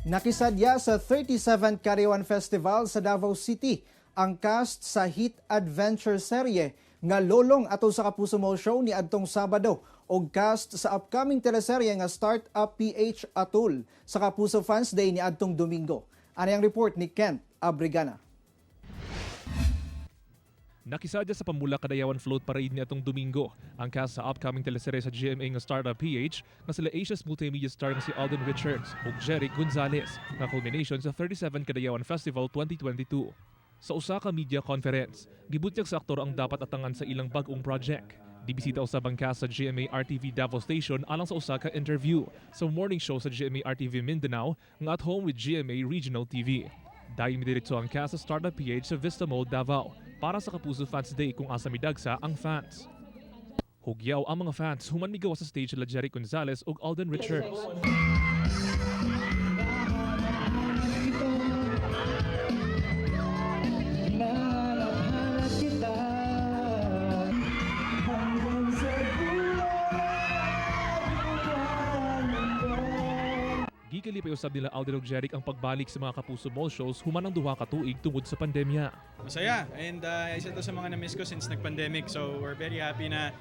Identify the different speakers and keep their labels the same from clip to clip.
Speaker 1: Nakisadya sa 37th Kadayawan Festival sa Davao City ang cast sa hit adventure serye nga Lolong atol sa Kapuso Mall Show ni adtong Sabado og cast sa upcoming teleserye nga Start Up PH Atul sa Kapuso Fans Day ni adtong Domingo. Ani ang report ni Kent Abrigana.
Speaker 2: Nakisadya sa Pamula Kadayawan Float Parade ni atong Domingo ang cast sa upcoming teleserye sa GMA nga Startup PH nga sila Asia's multimedia star nga si Alden Richards ug Jeric Gonzalez nga culmination sa 37 Kadayawan Festival 2022. Sa usa ka media conference, gibutyag sa aktor ang dapat atangan sa ilang bag-ong project. Dibisita usab ang cast sa GMA RTV Davao Station alang sa usa ka interview sa morning show sa GMA RTV Mindanao nga At Home with GMA Regional TV. Dayon midiretso ang cast sa Startup PH sa Vista Mall, Davao para sa Kapuso Fans Day kung asa midagsa ang fans. Hugyaw ang mga fans human migawas sa stage sila Jeric Gonzalez ug Alden Richards.
Speaker 3: Hinahanap kita hanggang sa dulo ng mundo.
Speaker 2: Gikalipay usab nila Alden ug Jeric ang pagbalik sa mga Kapuso Mall shows human ang 2 ka tuig tungod sa pandemya.
Speaker 4: Masaya, and isa to sa mga na-miss ko since nag-pandemic, so we're very happy na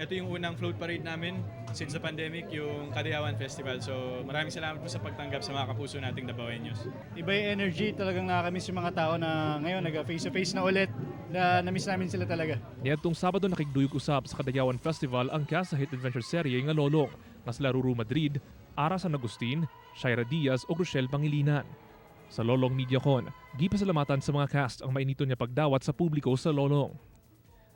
Speaker 4: ito yung unang float parade namin since the pandemic, yung Kadayawan Festival. So maraming salamat po sa pagtanggap sa mga kapuso nating Dabawenyos.
Speaker 5: Iba yung energy, talagang nakakamiss yung mga tao na ngayon nag face to face na ulit, na na-miss namin sila talaga.
Speaker 2: Niadtong Sabado, nakigduyog usab sa Kadayawan Festival ang cast sa hit adventure serye nga Lolong nga sila Ruru Madrid, Ara San Agustin, Shaira Diaz ug Rochelle Pangilinan. Sa Lolong MediaCon, gipasalamatan sa mga cast ang mainiton nga pagdawat sa publiko sa Lolong.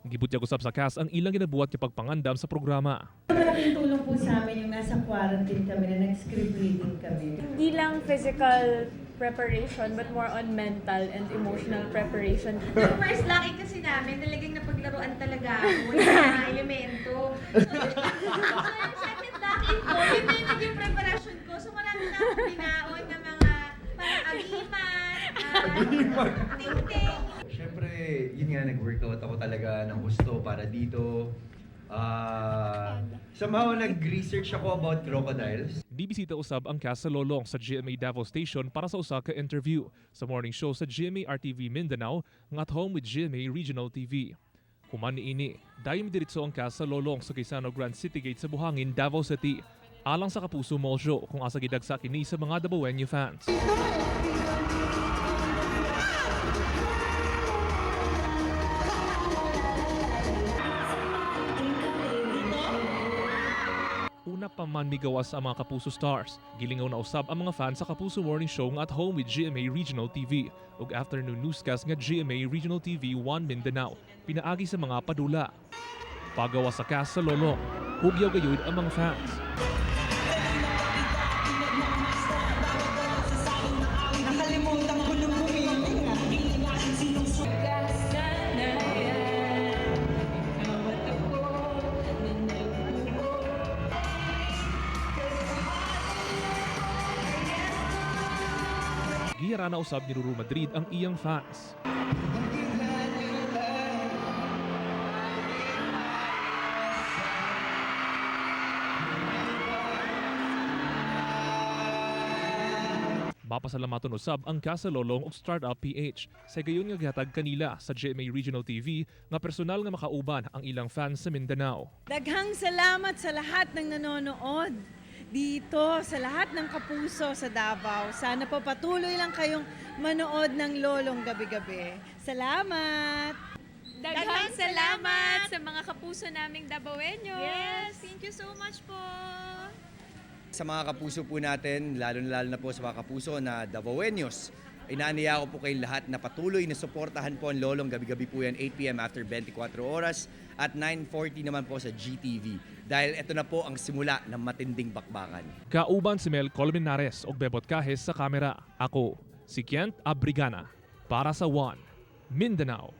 Speaker 2: Gibutyag usab sa cast ang ilang ginabuhat nga pagpangandam sa programa.
Speaker 6: Malaking tulong po sa amin yung nasa quarantine kami na nag-script reading kami.
Speaker 7: Hindi lang physical preparation but more on mental and emotional preparation.
Speaker 8: Yung first lucky kasi namin, talagang napaglaruan talaga ako ng mga elemento. So yung second lucky ko, yun na yung naging preparation ko. So marami na akong binaon na mga parang agimat, ting-ting.
Speaker 9: Siyempre, yun nga, nag-workout ako talaga ng gusto para dito. Somehow, nag-research ako about crocodiles.
Speaker 2: Dibisita usab ang cast sa Lolong sa GMA Davao Station para sa usa ka interview sa morning show sa GMA RTV Mindanao nga At Home with GMA Regional TV. Human niini, dayon midiretso ang cast sa Lolong sa Gaisano Grand City Gate sa Buhangin, Davao City, alang sa Kapuso Mall Show kung asa gidagsa kini sa mga Dabawenyo fans. Una pa man migawas ang mga Kapuso stars, gilingaw na usab ang mga fans sa Kapuso Morning Show nga At Home with GMA Regional TV ug afternoon newscast nga GMA Regional TV 1 Mindanao, pinaagi sa mga padula. Pagawas sa cast sa Lolong, hugyaw gayud ang mga fans.
Speaker 3: Nakalimutan ko nung humiling ah.
Speaker 2: Gihara na usab ni Ruru Madrid ang iyang fans. Mapasalamaton usab ang Casa Lolong ug Startup PH sa gayon nga gihatag kanila sa GMA Regional TV nga personal nga makauban ang ilang fans sa Mindanao.
Speaker 6: Daghang salamat sa lahat ng nanonood dito, sa lahat ng kapuso sa Davao. Sana po patuloy lang kayong manood ng Lolong gabi-gabi. Salamat!
Speaker 7: Daghang salamat sa mga kapuso naming Dabawenyo.
Speaker 8: Yes, thank you so much po.
Speaker 9: Sa mga kapuso po natin, lalo na po sa mga kapuso na Davaoenos, inaaniya ko po kayong lahat na patuloy na suportahan po ang Lolong. Gabi-gabi po yan, 8 p.m. after 24 oras at 9:40 naman po sa GTV. Dahil ito na po ang simula ng matinding bakbakan.
Speaker 2: Kauban si Mel Colmenares ug Bebot Cajes sa kamera. Ako, si Kent Abrigana para sa One Mindanao.